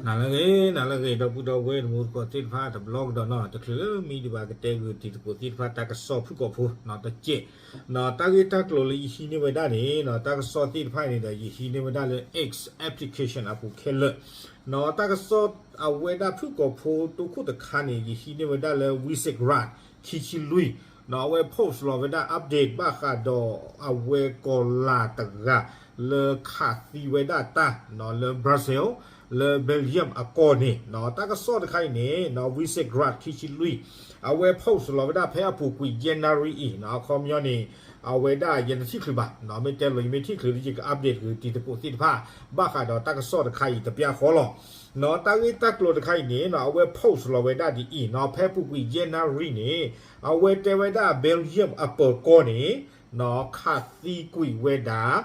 နၤလၢအဂ့ၤ နၤလၢအဂ့ၤ ဒီပုၢ်ဒီဝဲၢ်တံၤသကိးသ့ၣ်တဖၣ် တဘျီကဒီးနီၤ တချုးလၢမံဒံးဘၣ်ကတဲဂုာ်တံၤသကိးသ့ၣ်တဖၣ် တၢ်ကစီၣ်ဖုၣ်ကိာ်ဖိနီၤ တကဲး တၢ်ဂ့ၢ်တၢ်ကျိၤလၢယဟံးန့ၢ်ဝဲဒၣ်န့ၣ်နီၤ တၢ်ကစီၣ်သ့ၣ်တဖၣ်န့ၣ်ဒီး ယဟံးန့ၢ်ဝဲဒၣ်လၢ X application အပူၤခဲလၢာ်နီၤ တၢ်ကစီၣ်အဝဲဒၣ်ဖုၣ်ကိာ်ဖိတိခိၣ်တခါန့ၣ် ယဟံးန့ၢ်ဝဲဒၣ်လၢ Vivek Raj ခံဆံလွံၢ်နီၤ အဝဲ post လီၤဝဲဒၣ် update ဘၣ်ဃးဒီးအဝဲကီၤလၤတဂၤ လၢခးသံဝဲဒၣ်တၢ်နီၤ လၢ Brussels လၢ Belgium အကီၢ်န့ၣ်နီၤ တၢ်ကစီၣ်တခါအံၤန့ၣ်နီၤ Vivek Raj ခံဆံလွံၢ် အဝဲ post လီၤဝဲဒၣ်ဖဲအပူၤကွံာ် January အံၤနီၤ အခီပညီန့ၣ် အဝဲဒၣ်ယတထံၣ်ချုးဘၣ် မ့ၢ်တဲလီၤယမ့ၢ်ထံၣ်ချုးဒီး ယက update ဂ့ၤတံၤသကိးသ့ၣ်တဖၣ် ဘၣ်ဃးဒီးတၢ်ကစီၣ်တခါအံၤတပျၢ်ဃီလီၤနီၤ တၢ်ဂ့ၢ်တၢ်ကျိၤတခါအံၤန့ၣ်နီၤ အဝဲ post လီၤဝဲဒၣ်ဒ်အံၤနီၤ ဖဲအပူၤကွံာ် January န့ၣ် အဝဲတဲဝဲဒၣ် Belgium အပၢၤကီၢ်န့ၣ်နီၤ ခးသံကွံာ်ဝဲဒၣ်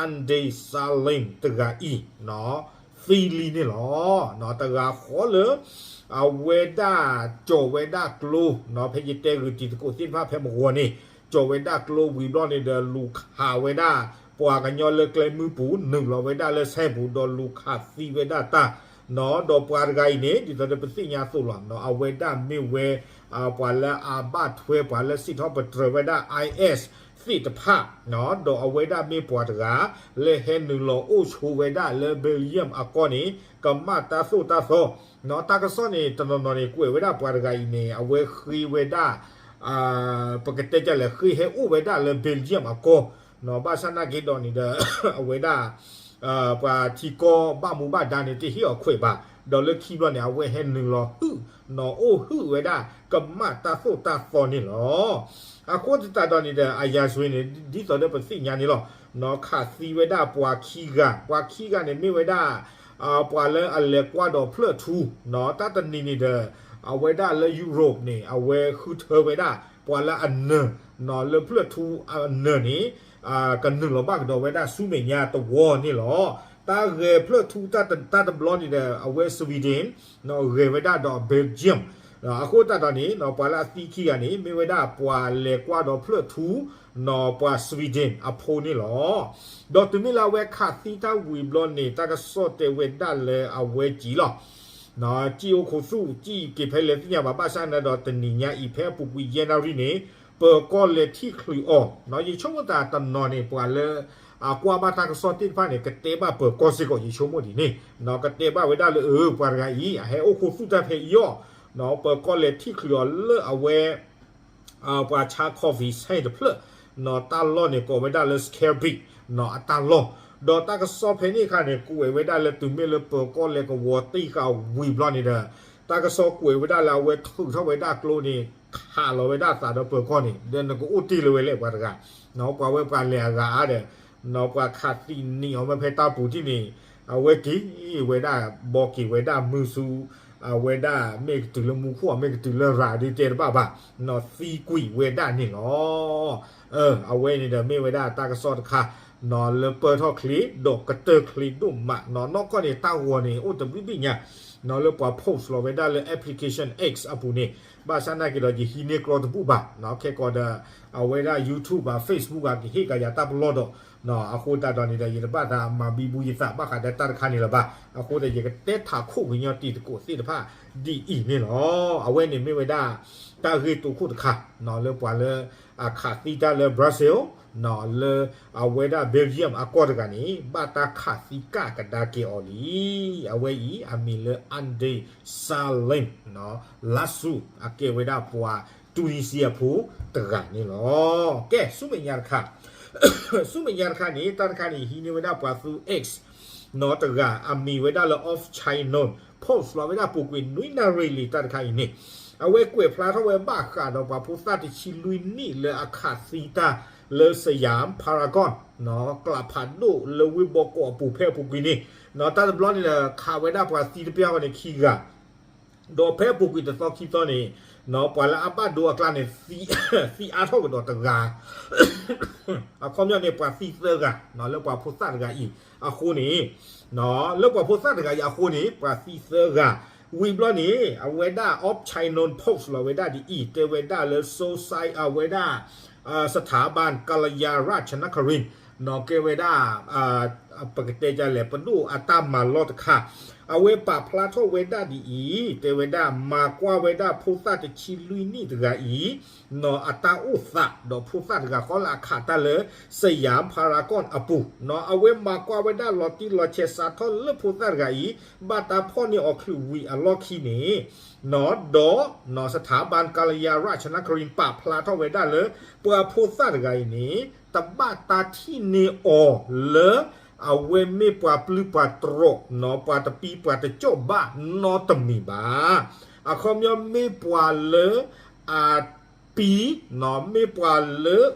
Andy Salim တဂၤအံၤနီၤ သံလံန့ၣ်လီၤ. တဂၤဃီလၢ အဝဲဒၣ်ကၠီၤဝဲဒၣ်ကျိနီၤ ဖဲယတဲဂုာ်တံၤသကိးသ့ၣ်တဖၣ်ဖဲမဂီၤန့ၣ် ကၠီၤဝဲဒၣ်ကျိဝံၤဘျီန့ၣ်ဒီး လူၤခးဝဲဒၣ် ပှၤကညီလၢကျဲမုၢ်ပူၤ နုာ်လီၤဝဲဒၣ်လၢဆဲပူၤ ဒီးလူၤခးသံဝဲဒၣ်တၢ်နီၤ ဒီးပှၤတဂၤအံၤန့ၣ် ဒ်သိးဒီးပသ့ၣ်ညါအသိးလီၤနီၤ အဝဲဒၣ်မ့ၢ်ဝဲ ပှၤလၢအဘၣ်ထွဲ ပှၤလၢစံးထီၣ်ပတြၢၤဝဲဒၣ် IS သ့ၣ်တဖၣ်နီၤ ဒီးအဝဲဒၣ်မ့ၢ်ပှၤတဂၤ လၢဟဲနုာ်လီၤအိၣ်ဆိးဝဲဒၣ်လၢ Belgium အကီၢ်န့ၣ် ကမၣ်တၢ်သိၣ်တၢ်သီနီၤ တၢ်ကစီၣ်န့ၣ် တနီၤနီၤန့ၣ် ကွဲးဝဲဒၣ်ပှၤတဂၤအံၤန့ၣ် အဝဲဃ့ဝဲဒၣ် ပကတဲဒ်လဲၣ် ဃ့ဟဲအိၣ်ဝဲဒၣ်လၢ Belgium အကီၢ်နီၤ ဘၣ်ဆၣ်နာ်က့ဒီးန့ၣ်ဒီး အဝဲဒၣ် ပှၤထံကီၢ်ဘၣ်မူဘၣ်ဒါန့ၣ် တဟ့ၣ်အီၤခွဲးဘၣ် ဒီးလၢခံဘျီန့ၣ် အဝဲဟဲနုာ်လီၤဟုၣ်နီၤ အိၣ်ဟုၣ်ဝဲဒၣ် ကမၣ်တၢ်သိၣ်တၢ်သီန့ၣ်လီၤ. အဃိသတးဒီးန့ၣ်ဒီး အရာဇဝင်န့ၣ် ဒ်သိးဒီးပသ့ၣ်ညါန့ၣ်လီၤနီၤ ခးသံဝဲဒၣ်ပှၤခံဂၤ ပှၤခံဂၤန့ၣ်မ့ၢ်ဝဲဒၣ် ပှၤလၢအလဲၤကွၢ်ဒီးဖျၢၣ်ထူနီၤ တၢ်တနံၤန့ၣ်ဒီး အဝဲဒၣ်လၢ Europe န့ၣ် အဝဲဃုထၢဝဲဒၣ် ပှၤလၢအနၢၤနီၤ လၢဖျၢၣ်ထူအနၢၤန့ၣ် ကနုာ်လီၤဘၣ်ကဒီးဝဲဒၣ်ဆူမဲာ်ညါတဝီန့ၣ်လီၤ. တၢ်ဂဲၤဖျၢၣ်ထူတၢ်တဘျီန့ၣ်ဒီး အဝဲ Sweden နီၤ ဂဲၤဝဲဒၣ်ဒီး Belgium အဃိသတးဒီးန့ၣ်နီၤ ပှၤလၢအသံခံဂၤန့ၣ် မ့ၢ်ဝဲဒၣ်ပှၤလဲၤကွၢ်ဒီးဖျၢၣ်ထူနီၤ ပှၤ Sweden အဖိန့ၣ်လီၤ. ဒီးတုၤမ့ၢ်လၢအဝဲခးသံတၢ်ဝံၤဘျီန့ၣ် တၢ်ကစီၣ်တဲဝဲဒၣ်လၢအဝဲကံၤလီၤ ကံၣ်အိၣ်ခိးသူၣ် ကံၣ်က့ၤဖဲလဲၣ်သ့ၣ်ညါဘၣ် ဘၣ်ဆၣ်န့ၣ်ဒီးတနံၤညါအံၤ ဖဲအပူၤကွံာ် January န့ၣ် ပၢၤကီၢ်လဲၤထံၣ်ချုးအီၤနီၤ ယဆိကမိၣ်သးတနီၤန့ၣ် ပှၤလၢအကွၢ်ဘၣ်တၢ်ကစီၣ်သ့ၣ်တဖၣ်န့ၣ် ကတဲဘၣ်ပၢၤကီၢ်စ့ၢ်ကီး ယဆိကမိၣ်ဒ်န့ၣ်နီၤ ကတဲဘၣ်ဝဲဒၣ်လၢအၢ ပှၤတဂၤအံၤ အဟဲအိၣ်ခိးသူၣ်တၢ်ဖဲအံၤအီၤနီၤ ပၢၤကီၢ်လဲၤထံၣ်ချုးအီၤလၢအဝဲ ပှၤဆါ coffee ဆဲတဖျၢၣ်နီၤ တၢ်လီၢ်န့ၣ် ကိးဝဲဒၣ်လၢ Schaerbeek နီၤ အတၢ်လီၢ် ဒီးတၢ်ကစီၣ်ဖဲန့ၣ်အခါန့ၣ် ကွဲးဝဲဒၣ်လၢတုၤမ့ၢ်လၢပၢၤကီၢ်လဲၤကဝီၤတံၢ်ဃာ်ဝံၤဘျီန့ၣ်ဒီး တၢ်ကစီၣ်ကွဲးဝဲဒၣ်လၢအဝဲထုးထီၣ်ဝဲဒၣ်ကျိန့ၣ် ခးလီၤဝဲဒၣ်အသးဒီးပၢၤကီၢ်န့ၣ် ဒီးနကအိၣ်တ့ၢ်လၢၤဝဲလဲၣ်ပှၤတဂၤ ပှၤဝဲပှၤလဲၤအဂၤအါဒီး ပှၤခးသံနံၤအီၤမ့ၢ်ဖဲတၢ်ပူၤထံၣ်န့ၣ် အဝဲက့ၤဝဲဒၣ် ဘီက့ၤဝဲဒၣ်မုၢ်ဆူ အဝဲဒၣ်မ့ၢ်ကတုၤလၢမူခိၣ် မ့ၢ်ကတုၤလၢရၤဒ်တဲတဘၣ်ဘၣ် သံကွံာ်ဝဲဒၣ်န့ၣ်လီၤ. အဝဲန့ၣ်ဒီးမ့ၢ်ဝဲဒၣ်တၢ်ကစီၣ်တခါ လၢပၢၢ်ထီၣ်ချ့ ဒီးကတၢၢ်ချ့ဒိၣ်မး နီၢ်နီၢ်ကီၢ်န့ၣ် တၢ်ဂီၤန့ၣ် အိၣ်တဘျုးဘ့ၣ်ညါ လၢပှၤ post လီၤဝဲဒၣ်လၢ application X အပူၤန့ၣ် ဘၣ်ဆၣ်နာ်က့ဒီး ယဟံးန့ၢ်ကြီတဘူၣ်ဘၣ် ခဲကိာ်ဒီး အဝဲဒၣ် YouTube ဘၣ် Facebook ဘၣ် ကဟ့ၣ်ကယၤတၢ်ပလီၢ်ဒီး အဃိသတးဒီးန့ၣ်ဒီး ယတဘၣ်သးမၤဘံဘူယသးဘၣ်ဃးဒီးတၢ်တခါန့ၣ်လၢၤဘၣ်. အဃိဒီး ယကတဲထးခိၣ်ကညီတံၤသကိးသ့ၣ်တဖၣ်ဒ်အံၤန့ၣ်လီၤ. အဝဲန့ၣ်မ့ၢ်ဝဲဒၣ် တၢ်ဂ့ၢ်တိခိၣ်တခါ လၢပှၤလၢအခးသံတၢ်လၢ Brussels လၢအဝဲဒၣ် Belgium အကီၢ်တဂၤန့ၣ် ဘၣ်တၢ်ခးသံကၣ်ကဒါက့ၤအီၤလံ. အဝဲအံၤ အမံၤလၢ Andy Salim လါစူ အကဲဝဲဒၣ်ပှၤ Tunisia ဖိတဂၤန့ၣ်လီၤ. ကဲ ဆူမဲာ်ညါတခါ ဆူမဲာ်ညါတခါန့ၣ် တၢ်တခါန့ၣ် ဟံးန့ၢ်ဝဲဒၣ်ပှၤသူ X နီၢ်တဂၤ အမံၤဝဲဒၣ်လၢ Of Chinon post လီၤဝဲဒၣ်ပူၤကွံာ်နွံနၣ်ရံၣ်လံ တၢ်တခါအံၤန့ၣ် အဝဲကွဲးဖျါထီၣ်ဝဲဘၣ်ဃးဒီးပှၤဖိသၣ်တဆံလွံၢ်နံၣ်လၢအခးသံတၢ်လၢ Siam Paragon နီၢ် ကျးဖးဒိၣ်လၢဝ့ၢ်ဘီကီးအပူၤဖဲအပူၤကွံာ်န့ၣ် နီၢ် တၢ်တဘျီန့ၣ်ဒီး ခးဝဲဒၣ်ပှၤသံတပျၢ်ဃီန့ၣ်ခံဂၤ ဒီးဖဲအပူၤကွံာ်တသီခံသီန့ၣ် နီၢ် ပှၤလၢအဘၣ်ဒိအကျါန့ၣ် သံအါထီၣ်ကဒီးတဂၤ အခီပညီန့ၣ် ပှၤသံသၢဂၤ နီၢ် လၢပှၤဖိသၣ်တဂၤအံၤအဃိန့ၣ် နီၢ် လၢပှၤဖိသၣ်တဂၤအံၤအဃိန့ၣ် ပှၤသံသၢဂၤ ဝံၤဘျီန့ၣ် အဝဲဒၣ် Of Chinon post လီၤဝဲဒၣ်ဒ်အံၤ တဲဝဲဒၣ်လၢ Society အဝဲဒၣ် စထၢဘၢၣ် ကလယၤ ရၣ်ၡနၣ်ခရံၣ် နီၢ် ကဲဝဲဒၣ် ပကတဲဒ်လဲၣ် ပဒိၣ်အတၢ်မၤလီၢ်တခါ အဝဲပာ်ဖျါထီၣ်ဝဲဒၣ်ဒ်အံၤ, တဲဝဲဒၣ် မၤကွၢ်ဝဲဒၣ်ဖိသၣ်တဆံလွံၢ်နံၣ်တဂၤအံၤ နီၢ်အတၢ်အိၣ်သး ဒီးဖိသၣ်တဂၤဃီလၢအခးတၢ်လၢ Siam Paragon အပူၤ, နီၢ်အဝဲမၤကွၢ်ဝဲဒၣ်လီၤတံၢ်လီၤဆဲး စးထီၣ်လၢဖိသၣ်တဂၤအံၤ ဘၣ်တၢ်ဖီၣ်န့ၢ်အီၤချုးဝံၤအလီၢ်ခံန့ၣ်, နီၢ်ဒီး နီၢ် Stabal Kalyana Rachanakri ပာ်ဖျါထီၣ်ဝဲဒၣ်လၢ ပှၤဖိသၣ်တဂၤအံၤန့ၣ် တဘၣ်တၢ်ထံၣ်န့ၢ်အီၤလၢ အဝဲမ့ၢ်ပှၤပျုၢ်ပှၤတြီး နီၢ် ပှၤတပံပှၤတကၠီၣ်ဘၣ်နီတမံၤဘၣ်. အခီပညီမ့ၢ်ပှၤလၢ အပံ, နီၢ် မ့ၢ်ပှၤလၢ ဒ်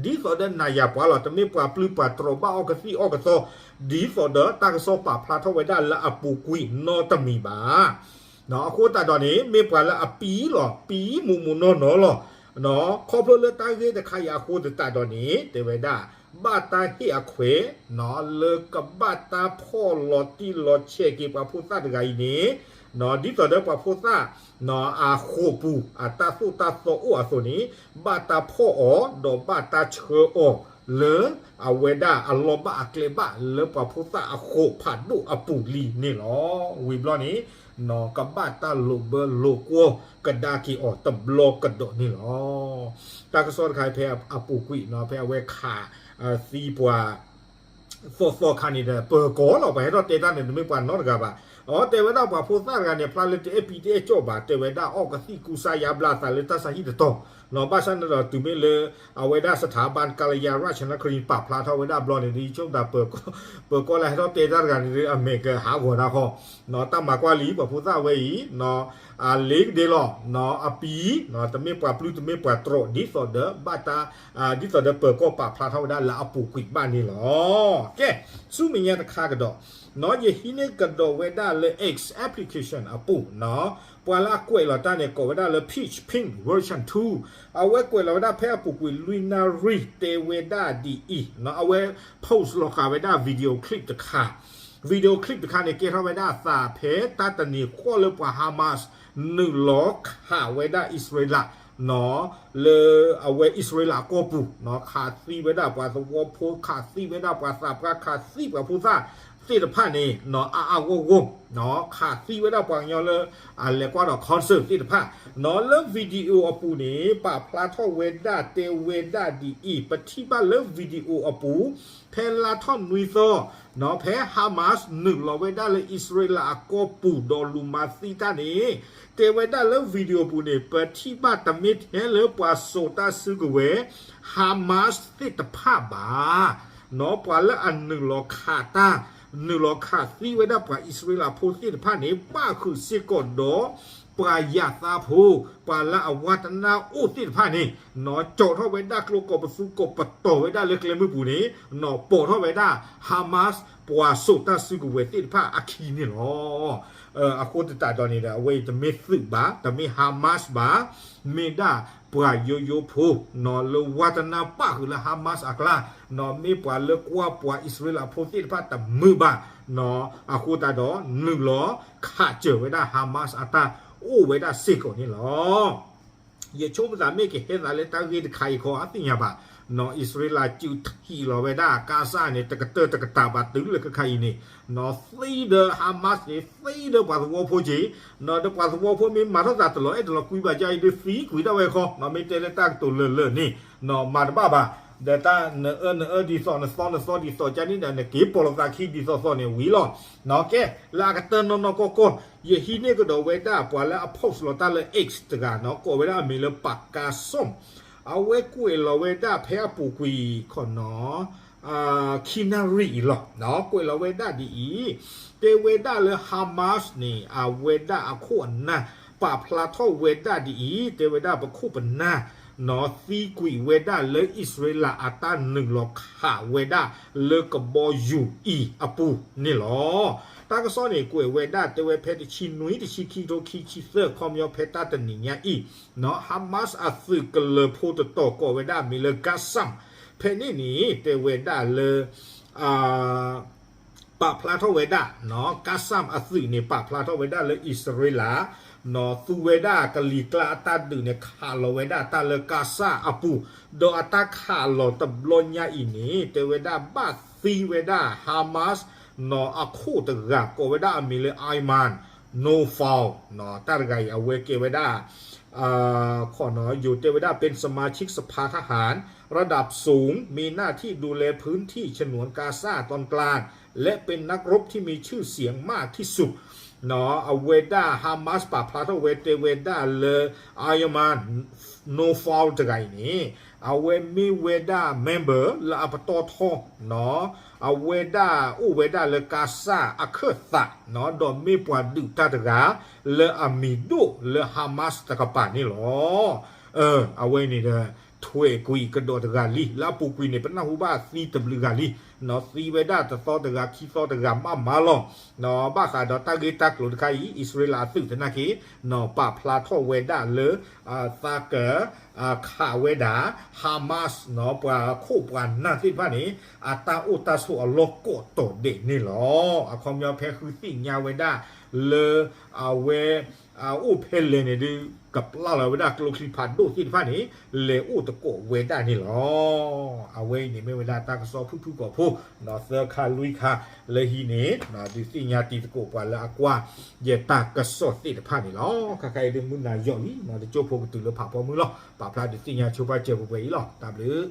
သိးဒီးနၤယၤပှၤလီၤ, တမ့ၢ်ပှၤပျုၢ်ပှၤတြီးဘၣ်အီၣ်ကသံၣ်အီၣ်ကသီ, ဒ်သိးဒီးတၢ်ကစီၣ်ပာ်ဖျါထီၣ်ဝဲဒၣ်လၢအပူၤကွံာ်နီတမံၤဘၣ်. နီၢ် အဃိသတးဒီးန့ၣ် မ့ၢ်ပှၤလၢအပံလီၤ, ပံမူးမူးနီၢ်နီၢ်လီၤ. နီၢ် ခီဖျိလၢတၢ်ဂ့ၢ်တခါအံၤအဃိသတးဒီးန့ၣ် တဲဝဲဒၣ် ဘၣ်တၢ်ဟ့ၣ်အခွဲး နီၢ် လၢကဘၣ်တၢ်ဖီၣ်လီၤတံၢ်လီၤဆဲးက့ၤပှၤဖိသၣ်တဂၤအံၤန့ၣ်, နီၢ် ဒ်သိးဒီးပှၤဖိသၣ် နီၢ် အဃိာ်ပူၤ အတၢ်သိၣ်တၢ်သီအိၣ်အသိးန့ၣ် ဘၣ်တၢ်ဖီၣ်အီၤ ဒီးဘၣ်တၢ်ဆှၢအီၤလၢ အဝဲဒၣ်အလီၢ်ဘၣ်အကျဲဘၣ်လၢပှၤဖိသၣ်အဃိာ်ဖးဒိၣ်အပူၤလံန့ၣ်လီၤ. ဝံၤဘျီန့ၣ် နီၢ် ကဘၣ်တၢ်လိာ်ဘၢလိာ်ကွီၢ်ကဒါက့ၤအီၤတဘျီကဒီးန့ၣ်လီၤ. တၢ်ကစီၣ်တခါအံၤဖဲအပူၤကွံာ် နီၢ် ဖဲအဝဲခးသံပှၤ သီၣ်သီၣ်ခါန့ၣ်ဒီး ပၢၤကီၢ်လီၤ, ပှၤဟဲထီၣ်တဲတၢ်န့ၣ် တမ့ၢ်ပှၤနီတဂၤဘၣ်. အတဲဝဲဒၣ်ပှၤဖိသၣ်တဂၤန့ၣ် ဖျါလၢတအဲၣ်ပံတအဲၣ်ကၠီၣ်ဘၣ်, တဲဝဲဒၣ်အီၣ်ကသံၣ်ကူစါယါဘျါသးလၢတၢ်ဆါဟံၣ်တတီၤ, နီၢ် ဘၣ်ဆၣ်န့ၣ်ဒီးတုၤမ့ၢ်လၢ အဝဲဒၣ် Stabal Kalyana Rachanakri ပာ်ဖျါထီၣ်ဝဲဒၣ်ဘျီန့ၣ် ဒ်ဆိကမိၣ်သး ပၢၤကီၢ်လၢဟဲထီၣ်တဲတၢ်တဂၤန့ၣ် အမဲာ်ကဟးဂီၤတၢ်ဃီ, နီၢ် တၢ်မၤကွၢ်လံ ပှၤဖိသၣ်ဝဲအံၤ နီၢ် အလ့ကဒ့လီၤ, နီၢ် အပံ, နီၢ် တမ့ၢ်ပှၤပျုၢ်တမ့ၢ်ပှၤတြီး ဒ်သိးဒီးဘၣ်တၢ် ဒ်သိးဒီးပၢၤကီၢ်ပာ်ဖျါထီၣ်ဝဲဒၣ်လၢအပူၤကွံာ်ဘၣ်န့ၣ်လီၤ. ကဲ, ဆူမဲာ်ညါတခါကဒီး, နီၢ် ယဟံးန့ၢ်ကဒီးဝဲဒၣ်လၢ X application အပူၤ, နီၢ် ပှၤလၢအကွဲးလီၤတၢ်န့ၣ် ကိးဝဲဒၣ်လၢ Peach Pink version two, အဝဲကွဲးလီၤဝဲဒၣ်ဖဲအပူၤကွံာ်လွံၢ်နၣ်ရံၣ် တဲဝဲဒၣ်ဒ်အံၤ, နီၢ် အဝဲ post လီၤဃာ်ဝဲဒၣ် video clip တခါ, video clip တခါန့ၣ် ကဲထီၣ်ဝဲဒၣ်အသးဖဲတၢ်တနံၤဃီလၢပှၤ Hamas နုာ်လီၤခးဝဲဒၣ်အံၣ်စရ့လး နီၢ် လၢအဝဲအံၣ်စရ့လးအကီၢ်ပူၤ, နီၢ် ခးသံဝဲဒၣ်ပှၤသဝီဖိ, ခးသံဝဲဒၣ်ပှၤသးပှၢ်, ခးသံပှၤဖိသၣ်သ့ၣ်တဖၣ်န့ၣ်, နီၢ် အါအါဂီၢ်ဂီၢ်, နီၢ် ခးသံဝဲဒၣ်ပှၤကညီလၢ အလဲၤကွၢ်ဒီး concert သ့ၣ်တဖၣ်, နီၢ် လၢ video အပူၤန့ၣ် ပာ်ဖျါထီၣ်ဝဲဒၣ်တဲဝဲဒၣ်ဒ်အံၤ, ပထံၣ်ဘၣ်လၢ video အပူၤ ဖဲလါထီၣ်နွံသီ, နီၢ် ဖဲ Hamas နုာ်လီၤဝဲဒၣ်လၢအံၣ်စရ့လးအကီၢ်ပူၤဒီးလူၤမၤသံတၢ်န့ၣ်, တဲဝဲဒၣ်လၢ video ပူၤန့ၣ် ပထံၣ်ဘၣ်တမ့ၢ်ထဲလၢပှၤစိာ်တၢ်စုကဝဲၤ Hamas သ့ၣ်တဖၣ်ဘၣ်, နီၢ် ပှၤလၢအနုာ်လီၤခးတၢ်, နုာ်လီၤခးသံဝဲဒၣ်ပှၤအံၣ်စရ့လးဖိသ့ၣ်တဖၣ်န့ၣ် ပၣ်ဃုာ်စ့ၢ်ကီးဒီး ပှၤယၣ်သးဖိ, ပှၤလၢအဝါတနၢ်အိၣ်သ့ၣ်တဖၣ်န့ၣ်, နီၢ် ကၠီာ်ထီၣ်ဝဲဒၣ်ကျိကိးပသူကိးပတီၤဝဲဒၣ်လၢကျဲမုၢ်ပူၤန့ၣ်, နီၢ် ပိာ်ထီၣ်ဝဲဒၣ် Hamas ပှၤစိာ်တၢ်စုကဝဲၤသ့ၣ်တဖၣ်အခံန့ၣ်လီၤ. အဃိသတးဒီးန့ၣ်ဒီး အဝဲအံၤတမ့ၢ်သုးဘၣ်, တမ့ၢ် Hamas ဘၣ်, မ့ၢ်ဒၣ်ပှၤယိယိဖိ, နီၢ် လၢဝါတနၢ်ပၣ်ဃုာ်လၢ Hamas အကျါ, နီၢ် မ့ၢ်ပှၤလၢကွၢ်ပှၤအံၣ်စရ့လးဖိသ့ၣ်တဖၣ်တမုာ်ဘၣ်, နီၢ် အဃိသတးဒီး နုာ်လီၤခးစၢၤဝဲဒၣ် Hamas အတၢ်အိၣ်ဝဲဒၣ်စ့ၢ်ကီးန့ၣ်လီၤ. ယဆိကမိၣ်သးမ့ၢ်ကဟဲသးလၢတၢ်ဂ့ၢ်တခါအံၤခီ အသ့ၣ်ညါဘၣ်, နီၢ် အံၣ်စရ့လးစုးထံၣ်လီၤဝဲဒၣ် Gaza န့ၣ် တကတၢၢ်တကတၢၢ်ဘၣ်တုၤလၢခဲခါအံၤန့ၣ်, နီၢ် သံဒီး Hamas န့ၣ် သံဒီးပှၤသဝီဖိက့ၤ, နီၢ် ဒီးပှၤသဝီဖိမ့ၢ်မၤထီၣ်သးတလီၤအဲၣ်တလီၤကွံဘၣ် ကါအံၤဒုးသံကွံာ်ဒၣ်ဝဲခီ, နီၢ် မ့ၢ်တဲလၢတၢ်ကတိၤလၢာ်လၢာ်န့ၣ်, နီၢ် မၤတဘၣ်ဘၣ်, ဒီးတၢ်နအၢနအၢဒ်သိး နသီနသီဒ်သိး ကါန့ၣ်ဒီး နက့ၤပိာ်လိာ်သးခံဒ်သိးသိးန့ၣ်ဝံၤလီၤ. နီၢ် ကဲ, လၢအကတၢၢ်နီၢ်နီၢ်ကီၢ်ကီၢ် ယဟံးန့ၢ်ကဒီးဝဲဒၣ်ပှၤလၢအ post လီၤတၢ်လၢ X တဂၤ, နီၢ် ကိးဝဲဒၣ်အမံၤလၢ Bassem, အဝဲကွဲးလီၤဝဲဒၣ်ဖဲအပူၤကွံာ်ခီ, နီၢ် ခံနၣ်ရံၣ်အံၤလီၤ, နီၢ် ကွဲးလီၤဝဲဒၣ်ဒ်အံၤ, တဲဝဲဒၣ်လၢ Hamas န့ၣ် အဝဲဒၣ်အခိၣ်အနၢ် ပာ်ဖျါထီၣ်ဝဲဒၣ်ဒ်အံၤ, တဲဝဲဒၣ်ပခိၣ်ပနၢ်, နီၢ် သံကွံာ်ဝဲဒၣ်လၢအံၣ်စရ့လးအတၢ်နုာ်လီၤခးဝဲဒၣ်လၢကဘီယူၤအံၤအပူၤန့ၣ်လီၤ. တၢ်ကစီၣ်န့ၣ် ကွဲးဝဲဒၣ်တဲဝဲဖဲတဆံနွံ တဆံခံ ထိခံဆံသၢ ခီပညီဖဲတၢ်တနံၤညါအံၤ, နီၢ် Hamas အသုးကလၢၤဖိတတီၤကိးဝဲဒၣ်မံၤလၢ Gassam, ဖဲန့ၣ်န့ၣ် တဲဝဲဒၣ်လၢ ပာ်ဖျါထီၣ်ဝဲဒၣ်, နီၢ် Gassam အသုးန့ၣ် ပာ်ဖျါထီၣ်ဝဲဒၣ်လၢအံၣ်စရ့လး, နီၢ် သူဝဲဒၣ်ကလံၤကျါအတၢ်ဒုးန့ၣ် ခးလီၤဝဲဒၣ်တၢ်လၢ Gaza အပူၤ, ဒီးအတၢ်ခးလီၤတဘျီညါအံၤန့ၣ် တဲဝဲဒၣ်ဘၣ်သံဝဲဒၣ် Hamas အခိၣ်တဂၤ ကိးဝဲဒၣ်အမံၤလၢ Ayman Nofal တၢ်တဂၤအံၤ အဝဲကဲဝဲဒၣ် ခီ ယိၤတဲဝဲဒၣ် เป็นสมาชิกสภาทหารระดับสูง มีหน้าที่ดูแลพื้นที่ฉนวนกาซาตอนกลาง และเป็นนักรบที่มีชื่อเสียงมากที่สุด အဝဲဒၣ် Hamas ပာ်ဖျါထီၣ်ဝဲတဲဝဲဒၣ်လၢ Ayman Nofal တဂၤအံၤန့ၣ် အဝဲမ့ၢ်ဝဲဒၣ် member လၢအပတီၢ်ထီၣ် အဝဲဒၣ်အိၣ်ဝဲဒၣ်လၢကါစၢ်အခၢၣ်သး ဒီးမ့ၢ်ပှၤဒုးတၢ်တဂၤ လၢအမံၤဒိၣ်လၢ Hamas တကပၤန့ၣ်လီၤ. အဝဲန့ၣ်ဒီး ထွဲကွံာ်ကဒီးတဂၤလံ လၢအပူၤကွံာ်န့ၣ် ပနၢ်ဟူဘၣ်သံတဘျုးဂၤလံ သံဝဲဒၣ်တသီတဂၤခံသီတဂၤမးမးလီၤ. ဘၣ်ဃးဒီးတၢ်ဂ့ၢ်တၢ်ကျိၤတခါအံၤ အံၣ်စရ့လးအသုးသနာ်က့ ပာ်ဖျါထီၣ်ဝဲဒၣ်လၢ သးက ခးဝဲဒၣ် Hamas ပှၤခိၣ်ပှၤနၢ်သ့ၣ်တဖၣ်န့ၣ် အတၢ်အိၣ်တၢ်ဆိးအလီၢ်ကိးတီၤဒဲးန့ၣ်လီၤ. အခီပညီဖဲဃုသ့ၣ်ညါဝဲဒၣ်လၢ အဝဲ အိၣ်ဖဲလဲၣ်န့ၣ်ဒီး ကပျၢ်လီၤဝဲဒၣ်ကျိချံဖးဒိၣ်သ့ၣ်တဖၣ်န့ၣ် လဲၤအိၣ်သကိးဝဲဒၣ်န့ၣ်လီၤ. အဝဲအံၤန့ၣ်မ့ၢ်ဝဲဒၣ်တၢ်ကစီၣ်ဖုၣ်ဖုၣ်ကိာ်ဖိ သၢခါလွံၢ်ခါလၢဟံးန့ၣ် ဒုးသ့ၣ်ညါတံၤသကိးပှၤလၢအကွၢ်ယတၢ်ကစီၣ်သ့ၣ်တဖၣ်န့ၣ်လီၤ. ခါခါအံၤဒုးမုၢ်နၤယီၤလံ တကၠိဖိကတုၤလၢဖးဖီမုၢ်လီၤ. ပာ်ဖျါဒုးသ့ၣ်ညါဆိပာ်စၢၤပှဲၤပှဲၤအံၤလီၤ. တၢ်ဘျုး